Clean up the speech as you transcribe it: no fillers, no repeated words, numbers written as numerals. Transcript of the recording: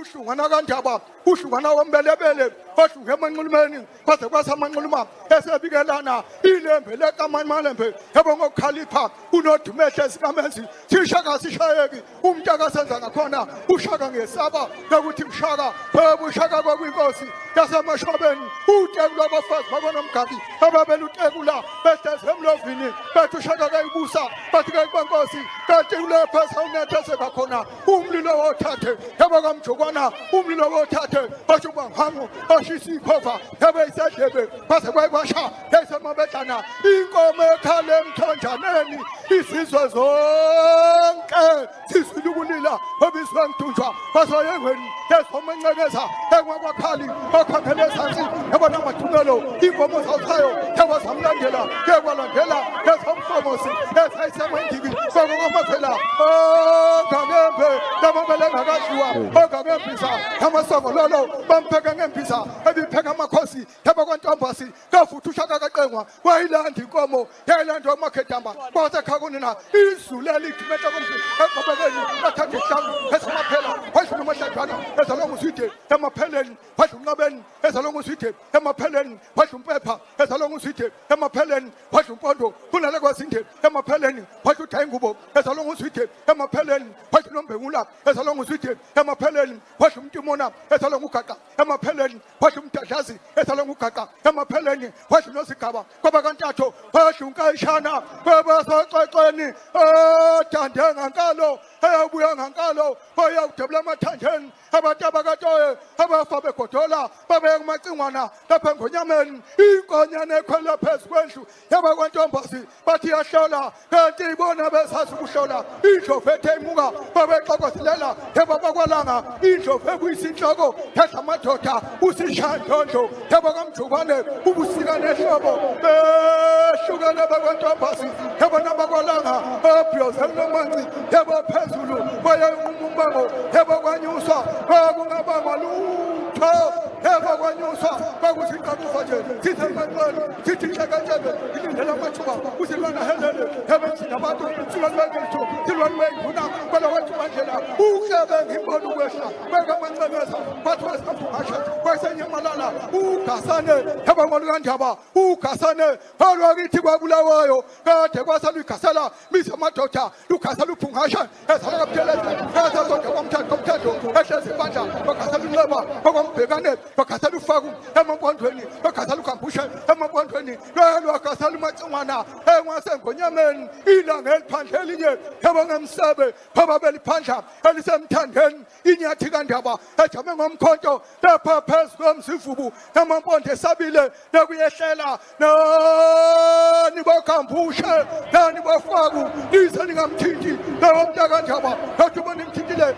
Uhlungwana kaNdaba, uhlungwana wombelebele, ohlunge emanxulumeni kwaze kwasa amanxuluma esebikelana ilembe lekamalembe yabo ngokukhalipha unodumehle sikamenzi sishaka sishayeki umuntu akasenza ngakhona ushaka ngesaba lokuthi mshaka phela ushaka kwakwinkosi yasemashobeni utekula abafazi bakonomgabi ababelutekula behlezi emlovini bathi ushaka kayibusa bathi kayibankosi kanti kulapha sawunethezeka khona umlilo wothathe yaba kamjokwana umlilo wothathe basho ubangango bashisa ikhova yabe isedlebe baze kwayikwasha yayisemabedlana inkomo ekhala emthonjaneni izizwe zonke sizwile ukulila obizwa ngidunjwa basoyengweni ezomencekeza engwakwakhali okhangele ezansi yabona amathumelo inkomo zawusayo yakwazamlandela yakwalandela ezomfomosi ezayisemandibi kwakokwamavela ongangembe lamabele engakadliwa ongangembiza amasongololo bampheka ngembiza ebipheka amakhosi yabakwantombasi kafuthi ushaka kaqengwa wayilanda inkomo yayilandwa umakhedamba kwasekhakunina izulu elithumeta komzi egqobekeni bathatha ihlangu esamaphela wadlula umahladwana ezalwa nguzwide emapheleni wadla unqabeni ezalwa nguzwide emapheleni wadla umpepha ezalwa nguzwide emapheleni wadla umpondo kunale kwazinde emapheleni wadla udayingubo ezalwa nguzwide emapheleni wadla unombengula ezalwa nguzwide emapheleni wadla umtimona ezalwa ngugaqa emapheleni wadla umdadlazi ezalwa ngugaqa emapheleni wadla unosigaba kwaba kantatho wadla unkayishana kwabasococweni odande ngankalo eyabuya ngankalo oyawudebula emathanjeni abantu abakatoye abafa begodola babeye kumacingwana lapha engonyameni inkonyane ekhwela phezu kwendlu yabakwantombazi bathi yahlola kanti ibona besazi ukuhlola indlovu ethe imuka babexokozelela yababakwalanga indlovu ebuyisa inhloko yadla amadoda usishandlondlo yabakamjubane ubusika nehlobo behlukene bakwantombazi yabona bakwalanga obhiyozela nomanci yabaphezulu bayanquma umbango yabakwanyuswa kwakungabangwa lutho yabakwanyuswa kwakuzinqabufa nje sisemaqweni sithi nhlekentshebe ilindela amathuba usilwana helele ebenzini abantu silwane bengethu silwane benguna kwela kwethu bandlela uklebe ngimbona ukwehla bekamanxebeza bathi wesikaphungashe kwesenyamalala ugasane yabangolukandaba ugasane olwakithi kwabulawayo kade kwasaluyigasela mizi amadoda lugasela uphungashe ezala kabuthelezi ezazoda kwamthathu komthetho ehlezi ibandla bagasela unxeba bakwambhekane bagasela ufaku emampondweni bagasela ugambushe emampondweni lwalwagasela umacingwana engasengonyameni ilanga eliphandle elinye yabangemsebe bababeliphandla elisemthandeni inyathi kandaba ejame ngomkhonto lapha phezu komzivubu namampondo esabile nakuyehlela nani bokhambushe nani bofaku nize ningamthinti lowo mntakandaba ngathi ubona imthintile.